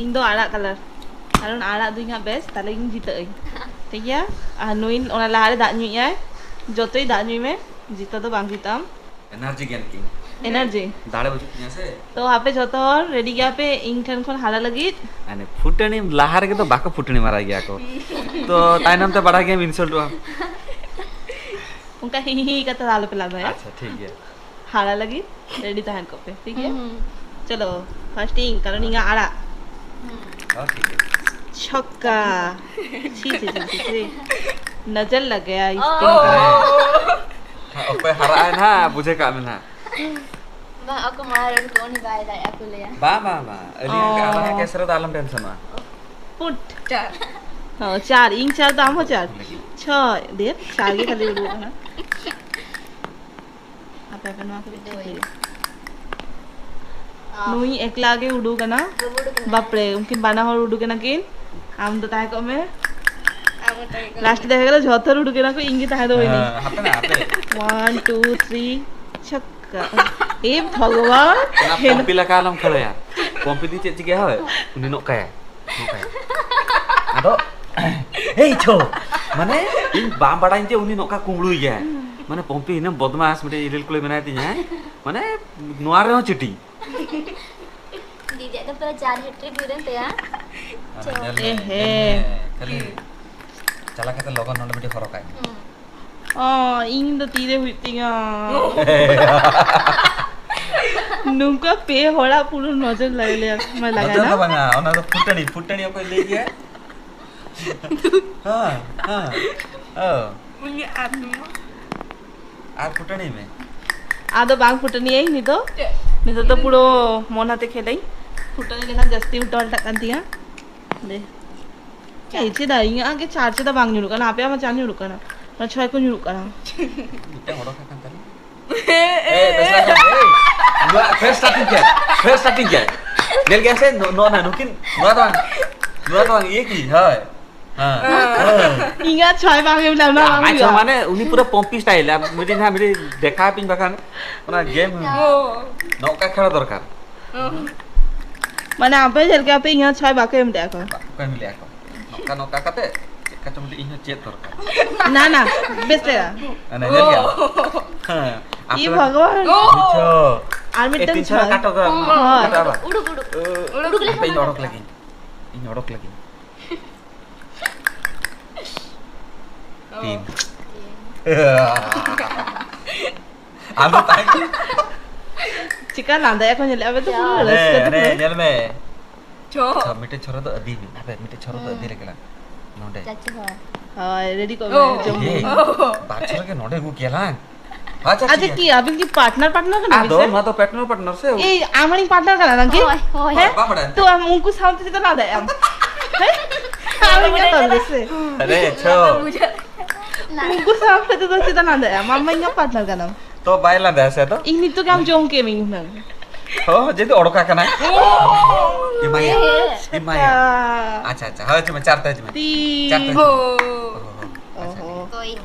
ᱤᱧ ᱫᱚ ᱟᱲᱟᱜ ᱠᱟᱞᱟᱨ, ᱠᱟᱨᱚᱱ ᱟᱲᱟᱜ ᱫᱚ ᱤᱧᱟᱹᱜ ᱵᱮᱥ, ᱛᱟᱦᱞᱮ ᱤᱧ ᱡᱤᱛᱟᱹᱜ ᱟᱹᱧ, ᱴᱷᱤᱠ ᱜᱮᱭᱟ? ᱟᱨ ᱱᱩᱭ ᱚᱱᱟ ᱞᱟᱦᱟᱨᱮ ᱫᱟᱜ ᱧᱩᱭᱮᱜᱼᱟᱭ, ᱡᱚᱛᱚᱭ ᱫᱟᱜ ᱧᱩᱭ ᱢᱮ, ᱡᱤᱛᱟᱹ ᱫᱚ ᱵᱟᱝ ᱡᱤᱛᱟᱹᱜ ᱟᱢ᱾ ᱮᱱᱟᱨᱡᱤ ᱜᱮᱭᱟᱱ ᱠᱤᱱ᱾ ᱮᱱᱟᱨᱡᱤ᱾ ᱫᱟᱲᱮ ᱵᱟᱹᱪᱩᱜ ᱛᱤᱧᱟ ᱥᱮ᱾ ᱛᱚ ᱟᱯᱮ ᱡᱷᱚᱛᱚ ᱦᱚᱲ ᱨᱮᱰᱤ ᱜᱮᱭᱟ ᱯᱮ ᱤᱧ ᱴᱷᱮᱱ ᱠᱷᱚᱱ ᱦᱟᱨᱟ ᱞᱟᱹᱜᱤᱫ? ᱢᱟᱱᱮ ᱯᱷᱩᱴᱟᱹᱱᱤ ᱞᱟᱦᱟ ᱨᱮᱜᱮ ᱫᱚ ᱵᱟᱠᱚ ᱯᱷᱩᱴᱟᱹᱱᱤ ᱢᱟᱨᱟᱭ ᱜᱮᱭᱟ ᱠᱚ᱾ ᱛᱚ ᱛᱟᱭᱱᱚᱢ ᱛᱮ ᱵᱟᱲᱟᱭ ᱜᱮᱭᱟᱢ ᱤᱱᱥᱟᱞᱴᱚᱜᱼᱟ᱾ ᱚᱱᱠᱟ ᱦᱤ ᱦᱤ ᱠᱟᱛᱮ ᱫᱚ ᱟᱞᱚᱯᱮ ᱞᱟᱸᱫᱟᱭᱟ᱾ ᱟᱪᱪᱷᱟ, ᱴᱷᱤᱠ ᱜᱮᱭᱟ᱾ ᱦᱟᱨᱟ ᱞᱟᱹᱜᱤᱫ ᱨᱮᱰᱤ ᱛᱟᱦᱮᱱ ᱠᱚᱜ ᱯᱮ, ᱴᱷᱤᱠ ᱜᱮᱭᱟ? ᱦᱩᱸ᱾ ᱪᱚᱞᱚ, ᱯᱷᱟᱨᱥᱴ ᱤᱧ, ᱠᱟᱨᱚᱱ ᱤᱧᱟᱹᱜ ᱟᱲᱟᱜ᱾ ᱦᱩᱸ᱾ ᱦᱚᱸ, ᱴᱷᱤᱠ ᱜᱮᱭᱟ᱾ ᱪᱷᱚᱠᱠᱟ᱾ ᱪᱷᱤ, ᱪᱷᱤ, ᱪᱷᱤ, ᱪᱷᱤ, ᱪᱷᱤ᱾ ᱱᱚᱡᱚᱨ ᱞᱟᱜ ᱜᱟᱭᱟ ᱤᱥ ᱯᱮ᱾ ᱚ᱾ ᱚᱠᱚᱭ ᱦᱟᱨᱟᱜ ᱟᱭ ᱱᱟᱦᱟᱜ, ᱵᱩᱡᱷᱟᱹᱣ ᱠᱟᱜ ᱢᱮ ᱱᱟᱦᱟᱜ᱾ ᱵᱟᱝ, ᱟᱠᱚ ᱢᱟᱲᱟᱝ ᱨᱮ ᱩᱱᱠᱩ ᱩᱱᱤ ᱵᱟᱭ ᱫᱟᱲᱮᱭᱟᱜᱼᱟ ᱠᱚ ᱞᱟᱹᱭᱟ᱾ ᱵᱟᱝ, ᱵᱟᱝ, ᱵᱟᱝ᱾ ᱟᱹᱞᱤᱧᱟᱜ ᱚ᱾ ᱟᱞᱟᱝᱟᱜ ᱠᱮᱥ ᱨᱮᱫᱚ ᱟᱞᱚᱢ ᱴᱮᱱᱥᱚᱱᱚᱜᱼᱟ᱾ ᱯᱩᱴ᱾ ᱪᱟᱨ᱾ ᱦᱚᱸ, ᱪᱟᱨ᱾ ᱤᱧ ᱪᱟᱨ ᱫᱚ ᱟᱢ ᱦᱚᱸ ᱪᱟᱨ᱾ ᱞᱟᱹᱜᱤᱫ᱾ ᱪᱷᱚᱭ᱾ ᱰᱷᱮᱨ ᱪᱟᱨ ᱜᱮ ᱠᱷᱟᱹᱞᱤ ᱩᱰᱩᱠᱚᱜ ᱠᱟᱱᱟ᱾ ᱟᱯᱮ, ᱟᱯᱮ ᱱᱚᱣᱟ ᱠᱚ ᱫᱩᱭ᱾ ᱱᱩᱭ ᱮᱠᱞᱟ ᱜᱮ ᱩᱰᱩᱠ ᱮᱱᱟ᱾ ᱵᱟᱹᱵᱩ ᱩᱰᱩᱠ ᱮᱱᱟ᱾ ᱵᱟᱯᱨᱮ, ᱩᱱᱠᱤᱱ ᱵᱟᱱᱟ ᱦᱚᱲ ᱩᱰᱩᱠ ᱮᱱᱟ ᱠᱤᱱ᱾ ᱟᱢ ᱫᱚ ᱛᱟᱦᱮᱸ ᱠᱚᱜ ᱢᱮ᱾ ᱟᱢ ᱫᱚ ᱛᱟᱦᱮᱸ ᱠᱚᱜ ᱞᱟᱥᱴ ᱢᱮ᱾ ᱫᱚ ᱦᱩᱭᱩᱜ ᱠᱟᱱᱟ ᱡᱷᱚᱛᱚ ᱦᱚᱲ ᱩᱰᱩᱠ ᱮᱱᱟ ᱠᱚ, ᱤᱧ ᱜᱮ ᱛᱟᱦᱮᱸ ᱫᱚ ᱵᱟᱹᱱᱩᱧ᱾ ᱦᱮᱸ, ᱦᱟᱯᱮ ᱱᱟ, ᱦᱟᱯᱮ᱾ ᱚᱣᱟᱱ, ᱴᱩ, ᱛᱷᱨᱤ, ᱪᱷᱟᱠᱠᱟ᱾ ᱮ ᱵᱷᱚᱜᱚᱵᱟᱱ᱾ ᱚᱱᱟ ᱯᱚᱢᱯᱤ ᱞᱮᱠᱟ ᱟᱞᱚᱢ ᱠᱷᱟᱹᱲᱟᱹᱭᱟ᱾ ᱯᱚᱢᱯᱤ ᱫᱚ ᱪᱮᱫ ᱪᱤᱠᱟᱹᱭᱟ ᱦᱳᱭ? ᱩᱱᱤ ᱱᱚᱜᱠᱟᱭᱟᱭ᱾ ᱱᱚᱝᱠᱟ᱾ ᱟᱫᱚ, ᱮᱭ ᱪᱷᱳ, ᱢᱟᱱᱮ, ᱤᱧ ᱵᱟᱝ ᱵᱟᱲᱟᱭᱟᱹᱧ ᱡᱮ ᱩᱱᱤ ᱱᱚᱝᱠᱟ ᱠᱩᱢᱵᱽᱲᱩᱭ ᱜᱮᱭᱟᱭ᱾ ᱢᱟᱱᱮ, ᱯᱚᱢᱯᱤ ᱤᱱᱟᱹ ᱵᱚᱫᱢᱟᱥ, ᱢᱤᱫᱴᱮᱡ ᱤᱨᱤᱞ ᱠᱩᱲᱤ ᱢᱮᱱᱟᱭ ᱛᱤᱧᱟᱹ᱾ ᱢᱟᱱᱮ, ᱱᱚᱣᱟ ᱨᱮᱦᱚᱸ ᱪᱤᱴᱤᱝ᱾ ᱫᱤᱫᱤᱭᱟᱜ ᱫᱚ ᱯᱩᱨᱟᱹ ᱪᱟᱨ ᱦᱮᱴᱨᱤᱠ ᱦᱩᱭ ᱞᱮᱱ ᱛᱟᱭᱟ᱾ ᱟᱫᱚ ᱪᱷᱳ᱾ ᱧᱮᱞ ᱢᱮ, ᱮ ᱦᱮ᱾ ᱧᱮᱞ ᱢᱮ, ᱠᱷᱟᱹᱞᱤ ᱪᱟᱞᱟᱣ ᱠᱟᱛᱮ ᱞᱚᱜᱚᱱ ᱱᱚᱰᱮ ᱢᱤᱫᱴᱮᱡ ᱦᱚᱨᱚᱜ ᱠᱟᱜ ᱢᱮ᱾ ᱦᱩᱸ᱾ ᱚ, ᱤᱧ ᱫᱚ ᱛᱤᱨᱮ ᱦᱩᱭᱩᱜ ᱛᱤᱧᱟ? ᱱᱚᱝᱠᱟ ᱯᱮ ᱦᱚᱲᱟᱜ ᱯᱩᱨᱟᱹ ᱱᱚᱡᱚᱨ ᱞᱟᱜᱟᱭ ᱞᱮᱭᱟ, ᱢᱟ ᱞᱟᱜᱟᱭ ᱱᱚᱡᱚᱨ ᱫᱚ ᱱᱟ᱾ ᱵᱟᱝᱟ, ᱚᱱᱟ ᱫᱚ ᱯᱷᱩᱴᱟᱹᱱᱤ, ᱯᱷᱩᱴᱟᱹᱱᱤ ᱚᱠᱚᱭ ᱞᱟᱹᱭ ᱜᱮᱭᱟ? ᱦᱮᱸ, ᱦᱮᱸ, ᱚ᱾ ᱩᱱᱤ ᱟᱨ ᱱᱚᱣᱟ᱾ ᱟᱨ ᱯᱷᱩᱴᱟᱹᱱᱤ ᱢᱮ᱾ ᱟᱫᱚ ᱵᱟᱝ ᱯᱷᱩᱴᱟᱹᱱᱤᱭᱟᱹᱧ ᱱᱤᱛᱚᱜ᱾ ᱪᱮᱫ? ᱱᱤᱛᱚᱜ ᱫᱚ ᱯᱩᱨᱟᱹ ᱢᱚᱱ ᱟᱛᱮ ᱠᱷᱮᱞᱟᱹᱧ᱾ ᱯᱷᱩᱴᱟᱹᱱᱤ ᱞᱮᱠᱷᱟᱱ ᱡᱟᱹᱥᱛᱤ ᱩᱞᱴᱟᱹ ᱯᱟᱞᱴᱟᱜ ᱠᱟᱱ ᱛᱤᱧᱟ᱾ ᱫᱮ᱾ ᱮᱭ, ᱪᱮᱫᱟᱜ? ᱤᱧᱟᱹᱜ ᱜᱮ ᱪᱟᱨ ᱪᱮᱫᱟᱜ ᱵᱟᱝ ᱧᱩᱨᱩᱜ ᱠᱟᱱᱟ? ᱟᱯᱮᱭᱟᱜ ᱢᱟ ᱪᱟᱨ ᱧᱩᱨᱩᱜ ᱠᱟᱱᱟ᱾ ᱚᱱᱟ ᱪᱷᱚᱭ ᱠᱚ ᱧᱩᱨᱩᱜ ᱠᱟᱱᱟ᱾ ᱢᱤᱫᱴᱟᱝ ᱚᱰᱚᱠ ᱟᱠᱟᱱ ᱛᱟᱞᱮ᱾ ᱮᱭ, ᱵᱮᱥ ᱞᱟᱜᱟᱣ, ᱮᱭ᱾ ᱱᱚᱣᱟ first starting ᱜᱮ, first starting ᱜᱮ᱾ ᱧᱮᱞ ᱜᱮᱭᱟ ᱥᱮ? ᱱᱚ-, ᱱᱚᱣᱟ ᱱᱟ, ᱱᱩᱠᱤᱱ, ᱱᱚᱣᱟ ᱫᱚ ᱵᱟᱝ, ᱱᱚᱣᱟ ᱫᱚ ᱵᱟᱝ, ᱤᱭᱟᱹ ᱠᱤ? ᱦᱳᱭ᱾ ᱦᱮᱸ᱾ ᱦᱮᱸ᱾ ᱤᱧᱟᱹᱜ ᱪᱷᱚᱭ ᱵᱟᱝ ᱮᱢ ᱞᱮᱱᱟ, ᱚᱱᱟ ᱵᱟᱝ ᱟᱪᱪᱷᱟ, ᱦᱩᱭᱩᱜᱼᱟ᱾ ᱢᱟᱱᱮ ᱩᱱᱤ ᱯᱩᱨᱟᱹ ᱯᱚᱢᱯᱤ style, ᱟᱨ ᱢᱤᱫᱴᱤᱡ ᱦᱟᱸᱜ ᱢᱤᱫᱴᱤᱡ ᱫᱮᱠᱷᱟᱣ ᱟᱯᱮᱧ ᱵᱟᱠᱷᱟᱱ, ᱚᱱᱟ game ᱚ᱾ ᱱᱚᱝᱠᱟ ᱠᱷᱮᱞ ᱫᱚᱨᱠᱟᱨ᱾ ᱚ᱾ ᱢᱟᱱᱮ ᱟᱯᱮ ᱪᱮᱫ ᱞᱮᱠᱟ ᱯᱮ ᱤᱧᱟᱹᱜ ᱪᱷᱚᱭ ᱵᱟᱠᱚ ᱮᱢ ᱞᱮᱫᱼᱟ ᱠᱚ? ᱵᱟᱠᱚ ᱮᱢ ᱞᱮᱫᱼᱟ ᱠᱚ᱾ ᱱᱚᱝᱠᱟ ᱱᱚᱝᱠᱟ ᱠᱟᱛᱮ ᱪᱮᱫ ᱠᱟ ᱪᱚᱝ ᱢᱤᱫᱴᱤᱡ ᱤᱧ ᱦᱚᱸ ᱪᱮᱫ ᱫᱚᱨᱠᱟᱨ᱾ ᱱᱟ, ᱱᱟ, ᱵᱮᱥ ᱞᱮᱠᱟ᱾ ᱚᱱᱮ ᱧᱮᱞ ᱜᱮᱭᱟ? ᱚ᱾ ᱦᱮᱸ, ᱟᱯᱮ ᱤ ᱫᱚ ᱵᱷᱚᱜᱚᱵᱟᱱ᱾ ᱵᱩᱡᱷᱟᱹᱣ᱾ ᱟᱨ ᱢᱤᱫᱴᱮᱱ ᱮ, ᱛᱤᱱ ᱪᱷᱚᱲᱟ ᱪᱷᱚᱲᱟ᱾ ᱠᱟᱴᱚ ᱠᱚ᱾ ᱦᱳᱭ᱾ ᱠᱟᱴᱚ ᱟᱵᱟᱨ᱾ ᱩᱰᱩᱠ, ᱩᱰᱩᱠ᱾ ᱩᱰᱩᱠ ᱞᱮᱠᱷᱟᱱ ᱦᱟᱯᱮ, ᱤᱧ ᱚᱰᱚᱠ ᱞᱮᱜᱤᱧ᱾ ᱤᱧ ᱚᱰᱚᱠ ᱞᱮᱜᱤᱧ᱾ ᱚ᱾ ᱛᱤᱱ᱾ ᱟᱫᱚ ᱛᱟᱦᱮᱸ ᱠᱟᱱᱟ᱾ ᱪᱤᱠᱟ ᱞᱟᱸᱫᱟᱭᱟ ᱠᱚ ᱧᱮᱞᱮᱫᱼᱟ ᱯᱮ ᱛᱚ, ᱯᱩᱨᱟᱹ ᱦᱟᱱᱮ, ᱨᱟᱹᱥᱠᱟᱹ ᱛᱮ ᱦᱟᱱᱮ, ᱯᱩᱨᱟᱹ᱾ ᱧᱮᱞ ᱢᱮ᱾ ᱪᱚ᱾ ᱟᱪᱪᱷᱟ, ᱢᱤᱫᱴᱮᱡ ᱪᱷᱚᱨᱟ ᱫᱚ ᱟᱹᱫᱤ ᱢᱮ᱾ ᱦᱟᱯᱮ, ᱢᱤᱫᱴᱮᱡ ᱪᱷᱚᱨᱟ ᱫᱚ ᱦᱩᱸ᱾ ᱟᱹᱫᱤ ᱨᱮᱜᱮ ᱞᱟᱝ᱾ ᱱᱚᱰᱮ᱾ ᱪᱟᱪᱩ ᱦᱚᱸ᱾ ᱦᱳᱭ, ready ᱠᱚᱜ ᱢᱮ, ᱚ᱾ ᱡᱚᱢ ᱮᱭ, ᱢᱮ᱾ ᱵᱟᱨ ᱪᱷᱚᱨᱟ ᱜᱮ ᱱᱚᱰᱮ ᱟᱹᱜᱩ ᱠᱮᱭᱟ ᱞᱟᱝ᱾ ᱟᱪᱪᱷᱟ, ᱟᱪᱪᱷᱟ, ᱴᱷᱤᱠ ᱜᱮᱭᱟ᱾ ᱠᱤ ᱟᱹᱵᱤᱱ ᱠᱤ partner, partner ᱠᱟᱱᱟ ᱵᱤᱱ ᱟᱫᱚ ᱥᱮ? ᱱᱚᱣᱟ ᱫᱚ partner, partner ᱥᱮ᱾ ᱮᱭ, ᱟᱢ ᱟᱹᱞᱤᱧ partner ᱠᱟᱱᱟ ᱞᱟᱝ ᱠᱤ? ᱦᱳᱭ, ᱦᱳᱭ᱾ ᱦᱮᱸ? ᱵᱟᱢ ᱵᱟᱲᱟᱭᱟ? ᱛᱚ ᱟᱢ ᱩᱱᱠᱩ ᱥᱟᱶᱛᱮ ᱪᱮᱫᱟᱜ ᱞᱟᱸᱫᱟᱭ ᱟᱢ? ᱦᱮᱸ? ᱟᱢ ᱤᱧ ᱧᱮᱞ ᱛᱟᱞ ᱢᱮ ᱥᱮ᱾ ᱟᱨᱮ, ᱪᱷᱚ᱾ ᱵᱩᱡᱷᱟᱹᱜ ᱠᱟᱱᱟ᱾ ᱩᱱᱠᱩ ᱥᱟᱶᱛᱮ ᱫᱚ ᱪᱮᱫᱟᱜ ᱞᱟᱸᱫᱟᱭ ᱟᱢ? ᱟᱢ ᱢᱟ ᱤᱧᱟᱹᱜ partner ᱠᱟᱱᱟᱢ᱾ ᱛᱚ ᱵᱟᱭ ᱞᱟᱸᱫᱟᱭᱟ ᱥᱮ ᱟᱫᱚ? ᱤᱧ ᱱᱤᱛᱚᱜ ᱜᱮ ᱟᱢ ᱡᱚᱢ ᱠᱮᱫ ᱢᱤᱧ ᱦᱩᱱᱟᱹᱝ᱾ ᱦᱚᱸ, ᱡᱮᱦᱮᱛᱩ ᱚᱰᱚᱠ ᱟᱠᱟᱱᱟᱭ᱾ ᱮᱢᱟᱭᱟ, ᱮᱢᱟᱭᱟ᱾ ᱟᱪᱪᱷᱟ᱾ ᱟᱪᱪᱷᱟ, ᱟᱪᱪᱷᱟ, ᱦᱳᱭ, ᱦᱤᱡᱩᱜ ᱢᱮ, ᱪᱟᱨ ᱛᱮ ᱦᱤᱡᱩᱜ ᱢᱮ᱾ ᱛᱤᱱ᱾ ᱪᱟᱨ ᱛᱮ ᱦᱤᱡᱩᱜ ᱢᱮ᱾ ᱚ᱾ ᱦᱳᱭ, ᱦᱳᱭ᱾ ᱟᱪᱪᱷᱟ, ᱚᱦᱚ᱾ ᱴᱷᱤᱠ᱾ ᱛᱚ ᱤᱧ᱾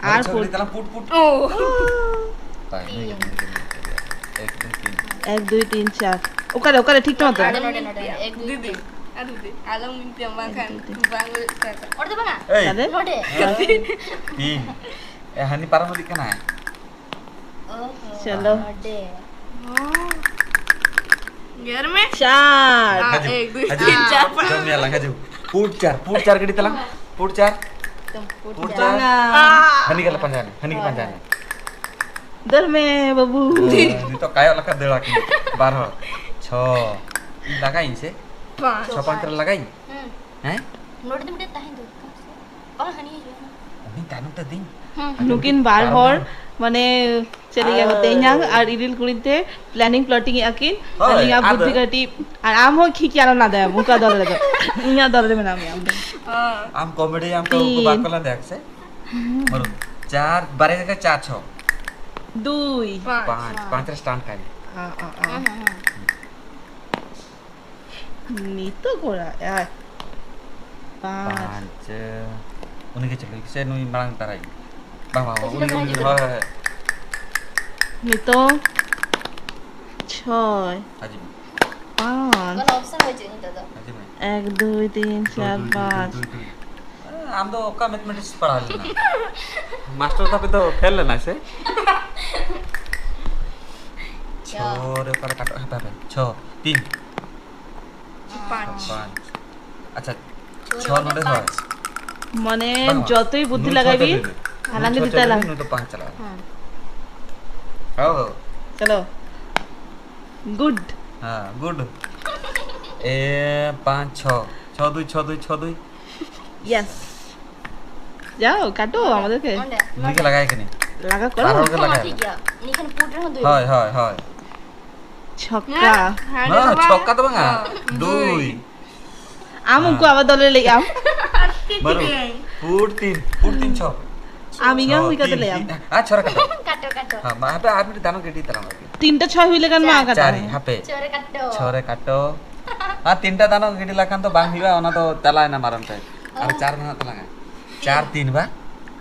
ᱟᱨ ᱟᱨ ᱪᱷᱚ ᱯᱩᱨ᱾ ᱢᱤᱱᱤᱴ ᱛᱟᱞᱟᱝ, ᱯᱩᱴ, ᱯᱩᱴ᱾ ᱚ᱾ ᱛᱟᱭ, ᱱᱩᱭ ᱜᱮ, ᱱᱩᱭ ᱜᱮ, ᱱᱩᱭ ᱜᱮ᱾ ᱮᱠ, ᱫᱩᱭ, ᱛᱤᱱ᱾ ᱮᱠ, ᱫᱩᱭ, ᱛᱤᱱ, ᱪᱟᱨ᱾ ᱚᱠᱟᱨᱮ, ᱚᱠᱟᱨᱮ? ᱴᱷᱤᱠ ᱴᱷᱟᱠ ᱢᱚᱛᱚ? ᱱᱚᱰᱮ, ᱱᱚᱰᱮ, ᱱᱚᱰᱮ, ᱱᱚᱰᱮ᱾ ᱮᱠ, ᱫᱩᱭ, ᱫᱤᱫᱤ, ᱛᱤᱱ᱾ ᱟᱨ ᱫᱤᱫᱤ, ᱟᱞᱚᱢ ᱢᱤᱛᱟᱹᱧᱟ, ᱵᱟᱝᱠᱷᱟᱱ ᱮᱠ, ᱫᱩᱭ, ᱛᱤᱱ᱾ ᱵᱟᱝ ᱦᱩᱭᱩᱜ ᱛᱟᱢᱟ᱾ ᱚᱸᱰᱮ ᱫᱚ ᱵᱟᱝᱟ? ᱮᱭ᱾ ᱱᱚᱰᱮ᱾ ᱦᱮᱸ? ᱛᱤᱱ᱾ ᱮ, ᱦᱟᱹᱱᱤ ᱯᱟᱨᱚᱢ ᱤᱫᱤᱜ ᱠᱟᱱᱟᱭ᱾ ᱚᱦᱚ, ᱪᱚᱞᱚ᱾ ᱱᱚᱰᱮ᱾ ᱜᱮᱨ ᱢᱮ᱾ ᱪᱟᱨ᱾ ᱦᱤᱡᱩᱜ, ᱮᱠ, ᱫᱩᱭ, ᱦᱤᱡᱩᱜ᱾ ᱛᱤᱱ, ᱪᱟᱨ, ᱯᱟᱸᱪ᱾ ᱡᱚᱢ ᱧᱩ ᱞᱟᱝ ᱦᱤᱡᱩᱜ᱾ ᱯᱩᱴ ᱪᱟᱨ, ᱯᱩᱴ ᱪᱟᱨ ᱜᱤᱰᱤ ᱛᱟᱞᱟᱝ᱾ ᱯᱩᱴ ᱪᱟᱨ᱾ ᱛᱚ, ᱯᱩᱴ ᱯᱩᱴ ᱪᱟᱨ᱾ ᱪᱟᱨ᱾ ᱵᱟᱝᱟ᱾ ᱦᱟᱹᱱᱤ ᱜᱮᱞᱮ ᱯᱟᱸᱡᱟᱭᱟ, ᱦᱟᱹᱱᱤ ᱜᱮ ᱦᱳᱭ, ᱯᱟᱸᱡᱟᱭᱟ᱾ ᱦᱳᱭ᱾ ᱫᱟᱹᱲ ᱢᱮ, ᱵᱟᱹᱵᱩ᱾ ᱦᱮᱸ, ᱱᱤᱛᱚᱜ ᱠᱟᱭᱚᱜ ᱞᱮᱠᱟ ᱫᱟᱹᱲ ᱟᱹᱠᱤᱱ ᱵᱟᱨ ᱦᱚᱲ᱾ ᱪᱷᱚ᱾ ᱤᱧ ᱞᱟᱜᱟᱭᱤᱧ ᱥᱮ? ᱯᱟᱸᱪ᱾ ᱪᱷᱚ ᱯᱟᱸᱪ ᱨᱮ ᱞᱟᱜᱟᱭᱤᱧ? ᱦᱩᱸ᱾ ᱦᱮᱸ? ᱱᱚᱰᱮ ᱫᱚ ᱢᱤᱫᱴᱮᱱ ᱛᱟᱦᱮᱸ ᱫᱚᱨᱠᱟᱨ ᱥᱮ? ᱵᱟᱝ, ᱦᱟᱹᱱᱤ ᱦᱤᱡᱩᱜᱼᱟ᱾ ᱩᱱᱤ ᱛᱟᱭᱱᱚᱢ ᱛᱮ ᱫᱤᱱ᱾ ᱦᱩᱸ᱾ ᱱᱩᱠᱤᱱ ᱵᱟᱨ ᱦᱚᱲ, ᱢᱟᱱᱮ, ᱪᱮᱫ ᱞᱟᱹᱭᱟ ᱠᱚ, ᱛᱮᱧᱟᱝ ᱟᱨ ᱤᱨᱤᱞ ᱠᱩᱲᱤᱱ ᱛᱮ planning plotting ᱮᱫᱼᱟ ᱠᱤᱱ᱾ ᱦᱳᱭ, ᱟᱹᱞᱤᱧᱟᱜ ᱟᱫᱚ ᱵᱩᱫᱽᱫᱷᱤ ᱠᱟᱹᱴᱤᱡ, ᱟᱨ ᱟᱢ ᱦᱚᱸ ᱠᱷᱤᱠᱤ ᱟᱞᱚᱢ ᱞᱟᱸᱫᱟᱭᱟ ᱚᱱᱠᱟ ᱫᱚᱞ ᱨᱮᱫᱚ᱾ ᱤᱧᱟᱹᱜ ᱫᱚᱞ ᱨᱮ ᱢᱮᱱᱟᱜ ᱢᱮᱭᱟ ᱟᱢ ᱫᱚ᱾ ᱦᱮᱸ᱾ ᱟᱢ comedy ᱟᱢ ᱛᱚ ᱩᱱᱠᱩ ᱛᱤᱱ᱾ ᱵᱟᱠᱚ ᱞᱟᱸᱫᱟᱭᱟ ᱥᱮ? ᱦᱩᱸ᱾ ᱵᱟᱹᱨᱩ, ᱪᱟᱨ, ᱵᱟᱨᱭᱟ ᱡᱟᱭᱜᱟ ᱪᱟᱨ, ᱪᱷᱚ᱾ ᱫᱩᱭ᱾ ᱯᱟᱸᱪ᱾ ᱯᱟᱸᱪ, ᱯᱟᱸᱪ ᱨᱮ stand ᱠᱷᱟᱱ᱾ ᱟ, ᱟ, ᱟ᱾ ᱦᱩᱸ, ᱦᱩᱸ, ᱦᱩᱸ᱾ ᱱᱤᱛᱚᱜ ᱠᱚᱨᱟᱣ ᱮᱫᱼᱟᱭ᱾ ᱯᱟᱸᱪ᱾ ᱯᱟᱸᱪ, ᱩᱱᱤ ᱜᱮ ᱪᱟᱹᱞᱩᱭ ᱥᱮ ᱱᱩᱭ ᱢᱟᱲᱟᱝ ᱫᱟᱨᱟᱭ? ᱵᱟᱝ, ᱵᱟᱝ, ᱵᱟᱝ, ᱩᱱᱤ ᱜᱮ, ᱩᱱᱤ ᱜᱮ, ᱦᱳᱭ, ᱦᱳᱭ, ᱦᱳᱭ᱾ ᱱᱤᱛᱚᱝ ᱪᱷᱚᱭ᱾ ᱦᱤᱡᱩᱜ ᱢᱮ᱾ ᱯᱟᱸᱪ᱾ ᱠᱳᱱᱳ option ᱵᱟᱹᱪᱩᱜ ᱱᱤᱛᱚᱜ ᱫᱚ᱾ ᱦᱤᱡᱩᱜ ᱢᱮ᱾ ᱮᱠ, ᱫᱩᱭ, ᱛᱤᱱ, ᱫᱩᱭ, ᱪᱟᱨ, ᱫᱩᱭ, ᱫᱩᱭ, ᱯᱟᱸᱪ᱾ ᱫᱩᱭ, ᱫᱩᱭ, ᱫᱩᱭ᱾ ᱟᱢ ᱫᱚ ᱚᱠᱟ mathematics ᱯᱟᱲᱦᱟᱣ ᱞᱮᱱᱟ? ᱢᱟᱥᱴᱟᱨ ᱛᱟᱯᱮ ᱫᱚ ᱯᱷᱮᱞ ᱞᱮᱱᱟᱭ ᱥᱮ? ᱪᱷᱚ᱾ ᱪᱷᱚ ᱨᱮ ᱚᱠᱟ ᱨᱮ ᱠᱟᱴᱚᱜ? ᱦᱟᱯᱮ, ᱦᱟᱯᱮ᱾ ᱪᱷᱚ, ᱛᱤᱱ᱾ ᱯᱟᱸᱪ᱾ ᱯᱟᱸᱪ᱾ ᱟᱪᱪᱷᱟ, ᱪᱷᱚ ᱪᱷᱚ ᱨᱮ ᱱᱚᱰᱮ ᱦᱚᱭ᱾ ᱯᱟᱸᱪ᱾ ᱢᱟᱱᱮ, ᱵᱟᱝ, ᱵᱟᱝ᱾ ᱡᱚᱛᱚᱭ ᱵᱩᱫᱽᱫᱷᱤ ᱱᱩᱭ ᱞᱟᱜᱟᱭ ᱪᱷᱚ ᱵᱤᱱ᱾ ᱪᱟᱹᱞᱩᱭ ᱢᱮ᱾ ᱦᱟᱞᱟᱝ ᱱᱩᱭ ᱪᱷᱚ ᱤᱫᱤ ᱪᱟᱹᱞᱩᱭ ᱛᱟᱞᱟᱝ᱾ ᱢᱮ, ᱱᱩᱭ ᱫᱚ ᱯᱟᱸᱪ ᱪᱟᱞᱟᱜᱼᱟ᱾ ᱦᱮᱸ᱾ ᱦᱳ, ᱦᱳ᱾ ᱪᱚᱞᱚ᱾ Good᱾ ᱦᱮᱸ, good᱾ ᱮ, ᱯᱟᱸᱪ, ᱪᱷᱚ᱾ ᱪᱷᱚ ᱫᱩᱭ, ᱪᱷᱚ ᱫᱩᱭ, ᱪᱷᱚ ᱫᱩᱭ᱾ Yes᱾ ᱡᱟᱣ, ᱠᱟᱴᱚ, ᱚᱸᱰᱮ, ᱟᱢᱟᱫᱮᱨ ᱠᱮ᱾ ᱚᱸᱰᱮ, ᱞᱟᱜᱟ ᱱᱚᱰᱮ᱾ ᱠᱚᱨᱚ᱾ ᱞᱟᱜᱟ ᱠᱚᱨᱚ᱾ ᱵᱟᱨ ᱦᱚᱲ ᱜᱮ ᱦᱚᱸ, ᱞᱟᱜᱟᱭ ᱴᱷᱤᱠ ᱢᱮ᱾ ᱜᱮᱭᱟ᱾ ᱱᱤᱠᱷᱟᱱ ᱯᱩᱴ ᱨᱮᱦᱚᱸ ᱫᱩᱭ᱾ ᱦᱳᱭ, ᱦᱳᱭ, ᱦᱳᱭ᱾ ᱪᱷᱚᱠᱟ᱾ ᱦᱮᱸ, ᱦᱮᱸ, ᱫᱚ ᱵᱟᱝ᱾ ᱪᱷᱚᱠᱟ ᱫᱚ ᱵᱟᱝᱟ᱾ ᱦᱚᱸ, ᱫᱩᱭ᱾ ᱫᱩᱭ᱾ ᱟᱢ ᱦᱮᱸ᱾ ᱩᱱᱠᱩ ᱟᱵᱟᱨ ᱫᱚᱞᱮ ᱞᱟᱹᱭ ᱟᱢ᱾ ᱵᱟᱹᱨᱩ᱾ ᱯᱩᱴ ᱛᱤᱱ, ᱯᱩᱴ ᱛᱤᱱ ᱪᱷᱚ᱾ ᱟᱢ ᱤᱧᱟᱹᱜ ᱪᱷᱚ, ᱦᱩᱭ ᱠᱟᱛᱮ ᱛᱤᱱ, ᱞᱟᱹᱭ ᱟᱢ᱾ ᱛᱤᱱ᱾ ᱟᱨ ᱪᱷᱚ ᱨᱮ ᱠᱟᱴᱚ᱾ ᱠᱟᱴᱚ, ᱠᱟᱴᱚ᱾ ᱦᱮᱸ, ᱢᱟ, ᱦᱟᱯᱮ ᱟᱨ ᱢᱤᱫᱴᱤᱡ ᱫᱟᱱᱚ ᱜᱤᱰᱤ ᱛᱟᱞᱟᱝ ᱢᱮ᱾ ᱛᱤᱱᱴᱟ ᱪᱷᱚᱭ ᱦᱩᱭ ᱞᱮᱠᱷᱟᱱ ᱢᱟ ᱪᱟᱨ, ᱠᱟᱴᱚ᱾ ᱪᱟᱨ, ᱦᱟᱯᱮ᱾ ᱪᱷᱚ ᱨᱮ ᱠᱟᱴᱚ᱾ ᱪᱷᱚ ᱨᱮ ᱠᱟᱴᱚ᱾ ᱟᱨ ᱛᱤᱱᱴᱟ ᱫᱟᱱᱚ ᱜᱤᱰᱤ ᱞᱮᱠᱷᱟᱱ ᱫᱚ ᱵᱟᱝ ᱦᱩᱭᱩᱜᱼᱟ, ᱚᱱᱟ ᱫᱚ ᱪᱟᱞᱟᱣᱮᱱᱟ ᱢᱟᱨᱟᱝ ᱛᱮ᱾ ᱟᱨ ᱚ᱾ ᱪᱟᱨ ᱢᱮᱱᱟᱜ ᱛᱟᱞᱟᱝᱟ᱾ ᱪᱟᱨ ᱛᱤᱱ ᱵᱟ?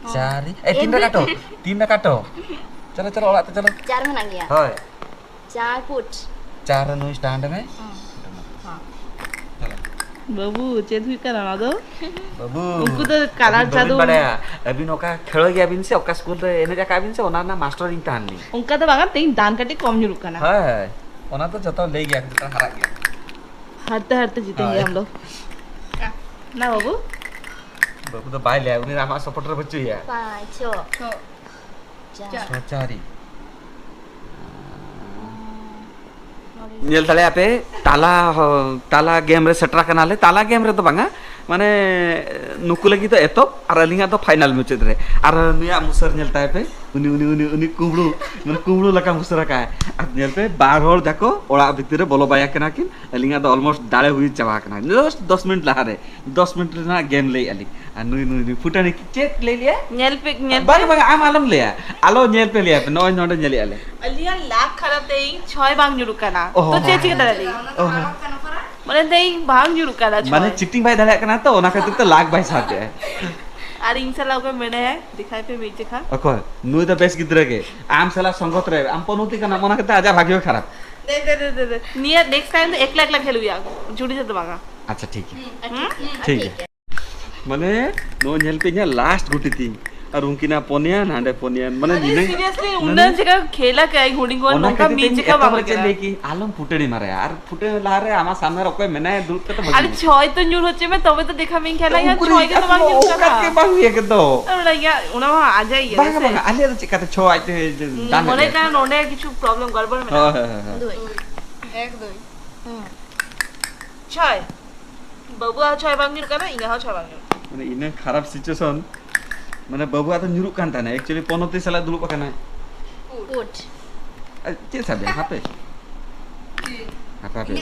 ᱚ᱾ ᱪᱟᱨ ᱨᱮ, ᱮ, ᱛᱤᱱ ᱨᱮ ᱠᱟᱴᱚ? ᱛᱤᱱ ᱨᱮ ᱠᱟᱴᱚ? ᱪᱚᱞᱚ, ᱪᱚᱞᱚ, ᱚᱲᱟᱜ ᱛᱮ ᱪᱚᱞᱚ᱾ ᱪᱟᱨ ᱢᱮᱱᱟᱜ ᱜᱮᱭᱟ᱾ ᱦᱳᱭ᱾ ᱪᱟᱨ ᱯᱩᱴ᱾ ᱪᱟᱨ ᱨᱮ ᱱᱩᱭ stand ᱢᱮ᱾ ᱦᱚᱸ᱾ ᱦᱚᱸ᱾ ᱪᱚᱞᱚ᱾ ᱵᱟᱹᱵᱩ, ᱪᱮᱫ ᱦᱩᱭᱩᱜ ᱠᱟᱱᱟ ᱱᱚᱣᱟ ᱫᱚ? ᱵᱟᱹᱵᱩ, ᱩᱱᱠᱩ ᱫᱚ ᱠᱟᱞᱟᱨ ᱟᱹᱵᱤᱱ ᱵᱟᱹᱵᱤᱱ ᱡᱟᱹᱫᱩ᱾ ᱵᱟᱰᱟᱭᱟ, ᱟᱹᱵᱤᱱ ᱚᱠᱟ ᱠᱷᱮᱞᱳ ᱜᱮᱭᱟᱵᱤᱱ ᱥᱮ, ᱚᱠᱟ ᱥᱠᱩᱞ ᱨᱮ ᱮᱱᱮᱡ ᱟᱠᱟᱫ ᱵᱤᱱ ᱥᱮ, ᱚᱱᱟ ᱨᱮᱱᱟᱜ ᱢᱟᱥᱴᱟᱨ ᱤᱧ ᱛᱟᱦᱮᱱ ᱞᱤᱧ᱾ ᱚᱱᱠᱟ ᱫᱚ ᱵᱟᱝᱟ, ᱛᱮᱦᱮᱧ ᱫᱟᱱ ᱠᱟᱹᱴᱤᱡ ᱠᱚᱢ ᱧᱩᱨᱩᱜ ᱠᱟᱱᱟ᱾ ᱦᱳᱭ, ᱦᱳᱭ᱾ ᱚᱱᱟ ᱫᱚ ᱡᱚᱛᱚ ᱞᱟᱹᱭ ᱜᱮᱭᱟ, ᱡᱚᱛᱚ ᱦᱟᱨᱟᱜ ᱜᱮᱭᱟ᱾ ᱦᱟᱨᱛᱮ ᱦᱟᱨᱛᱮ ᱡᱤᱛᱮ ᱦᱳᱭ᱾ ᱜᱮᱭᱟ ᱦᱟᱢ ᱞᱳᱜ᱾ ᱱᱟ ᱵᱟᱹᱵᱩ? ᱵᱟᱹᱵᱩ ᱫᱚ ᱵᱟᱭ ᱞᱟᱹᱭᱟ, ᱩᱱᱤ ᱟᱢᱟᱜ support ᱨᱮ ᱵᱟᱹᱪᱩᱜ ᱮᱭᱟ᱾ ᱯᱟᱸᱪ, ᱪᱷᱚ᱾ ᱪᱷᱚ᱾ ᱪᱟᱨ᱾ ᱪᱷᱚ ᱪᱟᱨᱤ᱾ ᱧᱮᱞ ᱫᱟᱲᱮᱭᱟᱜᱼᱟ ᱯᱮ, ᱛᱟᱞᱟ ᱦᱚ-, ᱛᱟᱞᱟ game ᱨᱮ ᱥᱮᱴᱮᱨ ᱟᱠᱟᱱᱟᱞᱮ᱾ ᱛᱟᱞᱟ game ᱨᱮᱫᱚ ᱵᱟᱝᱟ, ᱢᱟᱱᱮ ᱱᱩᱠᱩ ᱞᱟᱹᱜᱤᱫ ᱫᱚ ᱮᱛᱚᱦᱚᱵ ᱟᱨ ᱟᱹᱞᱤᱧᱟᱜ ᱫᱚ ᱯᱷᱟᱭᱱᱟᱞ ᱢᱩᱪᱟᱹᱫ ᱨᱮ᱾ ᱟᱨ ᱱᱩᱭᱟᱜ ᱢᱩᱥᱟᱹᱨ ᱧᱮᱞ ᱛᱟᱭ ᱯᱮ, ᱩᱱᱤ ᱩᱱᱤ ᱩᱱᱤ ᱩᱱᱤ ᱠᱩᱢᱵᱽᱲᱩ, ᱢᱟᱱᱮ ᱠᱩᱢᱵᱽᱲᱩ ᱞᱮᱠᱟ ᱢᱩᱥᱟᱹᱨ ᱟᱠᱟᱭ᱾ ᱟᱨ ᱧᱮᱞ ᱯᱮ, ᱵᱟᱨ ᱦᱚᱲ ᱡᱟᱠᱚ ᱚᱲᱟᱜ ᱵᱷᱤᱛᱤᱨ ᱨᱮ ᱵᱚᱞᱚ ᱵᱟᱭᱟ ᱠᱟᱱᱟ ᱠᱤᱱ᱾ ᱟᱹᱞᱤᱧᱟᱜ ᱫᱚ ᱚᱞᱢᱳᱥᱴ ᱫᱟᱲᱮ ᱦᱩᱭ ᱪᱟᱵᱟ ᱟᱠᱟᱱᱟ, ᱡᱟᱥᱴ ᱫᱚᱥ ᱢᱤᱱᱤᱴ ᱞᱟᱦᱟᱨᱮ, ᱫᱚᱥ ᱢᱤᱱᱤᱴ ᱨᱮᱱᱟᱜ ᱜᱮᱢ ᱞᱟᱹᱭᱮᱫᱼᱟ ᱞᱤᱧ᱾ ᱟᱨ ᱱᱩᱭ ᱱᱩᱭ ᱱᱩᱭ ᱯᱷᱩᱴᱟᱹᱱᱤ ᱪᱮᱫ ᱞᱟᱹᱭ ᱞᱮᱭᱟ? ᱧᱮᱞ ᱯᱮ, ᱧᱮᱞ ᱵᱟᱝ ᱯᱮ᱾ ᱵᱟᱝ, ᱟᱢ ᱟᱞᱚᱢ ᱞᱟᱹᱭᱟ, ᱟᱞᱚ ᱧᱮᱞ ᱯᱮ ᱞᱟᱹᱭᱟ ᱯᱮ, ᱱᱚᱜᱼᱚᱭ ᱱᱚᱰᱮ ᱧᱮᱞᱮᱫᱼᱟ ᱞᱮ᱾ ᱟᱹᱞᱤᱧᱟᱜ ᱞᱟᱠ ᱠᱷᱟᱨᱟᱯ ᱛᱮ ᱤᱧ ᱪᱷᱚᱭ ᱵᱟᱝ ᱧᱩᱨᱩᱜ ᱠᱟᱱᱟ᱾ ᱚᱦᱚ᱾ ᱛᱚ ᱪᱮᱫ ᱪᱤᱠᱟᱹ ᱫᱟᱲᱮᱭᱟᱜᱼᱟ ᱞᱤᱧ? ᱚᱦᱚ᱾ ᱢᱟᱱᱮ ᱛᱮ ᱤᱧ ᱵᱟᱝ ᱧᱩᱨᱩᱜ ᱠᱟᱱᱟ ᱪᱷᱚᱭ᱾ ᱢᱟᱱᱮ ᱪᱤᱴᱤᱝ ᱵᱟᱭ ᱫᱟᱲᱮᱭᱟᱜ ᱠᱟᱱᱟ ᱛᱚ, ᱚᱱᱟ ᱠᱷᱟᱹᱛᱤᱨ ᱛᱮ ᱞᱟᱠ ᱵᱟᱭ ᱥᱟᱵ ᱮᱫᱼᱟ᱾ ᱟᱨ ᱤᱧ ᱥᱟᱞᱟᱜ ᱚᱠᱚᱭ ᱢᱮᱱᱟᱭᱟ? ᱫᱮᱠᱷᱟᱭ ᱯᱮ ᱢᱤᱫ ᱡᱮᱠᱷᱟ᱾ ᱚᱠᱚᱭ? ᱱᱩᱭ ᱫᱚ ᱵᱮᱥ ᱜᱤᱫᱽᱨᱟᱹ ᱜᱮ᱾ ᱟᱢ ᱥᱟᱞᱟᱜ ᱥᱚᱝᱜᱚᱛ ᱨᱮ ᱟᱢ ᱯᱚᱱᱚᱛᱤ ᱠᱟᱱᱟᱢ, ᱚᱱᱟ ᱠᱷᱟᱹᱛᱤᱨ ᱟᱡᱟᱜ ᱵᱷᱟᱜᱮ ᱦᱚᱸ ᱠᱷᱟᱨᱟᱯ᱾ ᱫᱮ, ᱫᱮ, ᱫᱮ, ᱫᱮ, ᱫᱮ᱾ ᱱᱤᱭᱟᱹ ᱱᱮᱠᱥᱴ ᱴᱟᱭᱤᱢ ᱫᱚ ᱮᱠᱞᱟ ᱮᱠᱞᱟ ᱠᱷᱮᱞ ᱦᱩᱭᱩᱜᱼᱟ, ᱡᱩᱲᱤ ᱛᱮᱫᱚ ᱵᱟᱝᱟ᱾ ᱟᱪᱪᱷᱟ, ᱴᱷᱤᱠ ᱜᱮᱭᱟ᱾ ᱦᱩᱸ? ᱴᱷᱤᱠ ᱜᱮᱭᱟ᱾ ᱢᱟᱱᱮ ᱱᱚᱣᱟ ᱧᱮᱞ ᱯᱮ, ᱤᱧᱟᱹᱜ ᱞᱟᱥᱴ ᱜᱩᱴᱤ ᱛᱤᱧ, ᱟᱨ ᱩᱱᱠᱤᱱᱟᱜ ᱯᱚᱱᱭᱟ, ᱱᱟᱸᱰᱮ ᱯᱚᱱᱭᱟ, ᱢᱟᱱᱮ ᱟᱨᱮ ᱱᱤᱱᱟᱹᱝ, seriously, ᱱᱤᱱᱟᱹᱝ ᱩᱱᱟᱹᱜ ᱡᱟᱭᱜᱟ ᱠᱷᱮᱞᱟ ᱠᱮ, ᱟᱭ ᱦᱩᱰᱤᱧ ᱠᱚ ᱚᱱᱟ ᱱᱚᱝᱠᱟ ᱠᱷᱟᱹᱛᱤᱨ ᱢᱤᱫ ᱛᱮ ᱡᱟᱭᱜᱟ ᱮᱛᱚᱦᱚᱵ ᱵᱟᱝ ᱨᱮ ᱪᱮᱫ ᱠᱟᱱᱟ᱾ ᱞᱟᱹᱭ ᱠᱤᱧ, ᱟᱞᱚᱢ ᱯᱷᱩᱴᱟᱹᱱᱤ ᱢᱟᱨᱮᱭᱟ, ᱟᱨ ᱯᱷᱩᱴᱟᱹᱱ ᱞᱟᱦᱟᱨᱮ ᱟᱢᱟᱜ ᱥᱟᱢᱱᱮ ᱨᱮ ᱚᱠᱚᱭ ᱢᱮᱱᱟᱭᱟ ᱫᱩᱲᱩᱵ ᱠᱟᱛᱮ ᱵᱷᱟᱹᱜᱤ ᱟᱨ ᱧᱚᱜ᱾ ᱪᱷᱚᱭ ᱛᱚ ᱧᱩᱨ ᱦᱚᱪᱚ ᱢᱮ, ᱛᱚᱵᱮ ᱛᱚ ᱫᱮᱠᱷᱟ ᱢᱤᱧ ᱠᱷᱮᱞᱟ, ᱩᱱᱠᱩ ᱭᱟ, ᱨᱮ ᱪᱷᱚᱭ ᱜᱮ ᱛᱚ ᱵᱟᱝ ᱧᱩᱨ ᱚᱠᱟ ᱠᱟᱱᱟ᱾ ᱜᱮ ᱵᱟᱝ ᱦᱩᱭ ᱟᱠᱟᱱ ᱫᱚ᱾ ᱚᱱᱟ ᱭᱟ, ᱚᱱᱟ ᱢᱟ ᱟᱡᱟᱜ ᱤᱭᱟᱹ ᱵᱟᱝᱟ, ᱥᱮ᱾ ᱵᱟᱝᱟ, ᱟᱞᱮᱭᱟᱜ ᱫᱚ ᱪᱮᱠᱟᱛᱮ ᱪᱷᱚ ᱟᱡᱛᱮ ᱫᱟᱱ ᱢᱚᱱᱮ ᱞᱮᱫ ᱠᱟᱱᱟ ᱞᱮᱭᱟ? ᱱᱚᱰᱮ ᱠᱤᱪᱷᱩ ᱯᱨᱚᱵᱞᱮᱢ ᱜᱚᱲᱵᱚᱲ ᱢᱮᱱᱟᱜᱼᱟ᱾ ᱦᱳᱭ, ᱦᱳᱭ, ᱦᱳᱭ, ᱦᱳᱭ᱾ ᱫᱩᱭ᱾ ᱮᱠ, ᱫᱩᱭ᱾ ᱦᱩᱸ᱾ ᱪᱷᱚᱭ᱾ ᱵᱟᱹᱵᱩᱣᱟᱜ ᱦᱚᱸ ᱪᱷᱚᱭ ᱵᱟᱝ ᱧᱩᱨᱩᱜ ᱠᱟᱱᱟ, ᱤᱧᱟᱹᱜ ᱦᱚᱸ ᱪᱷᱚᱭ ᱵᱟᱝ ᱧᱩᱨᱩᱜ ᱠᱟᱱᱟ᱾ ᱢᱟᱱᱮ ᱤᱱᱟᱹ ᱠᱷᱟᱨᱟᱯ situation, ᱢᱟᱱᱮ ᱵᱟᱹᱵᱩᱣᱟᱜ ᱫᱚ ᱧᱩᱨᱩᱜ ᱠᱟᱱ ᱛᱟᱦᱮᱱᱟ, actually ᱯᱚᱱᱚᱛᱤ ᱥᱟᱞᱟᱜ ᱫᱩᱲᱩᱵ ᱟᱠᱟᱱᱟᱭ᱾ ᱩᱴ᱾ ᱟᱨ ᱪᱮᱫ ᱥᱟᱵ ᱮᱫᱟ? ᱦᱟᱯᱮ᱾ ᱦᱟᱯᱮ, ᱦᱟᱯᱮ᱾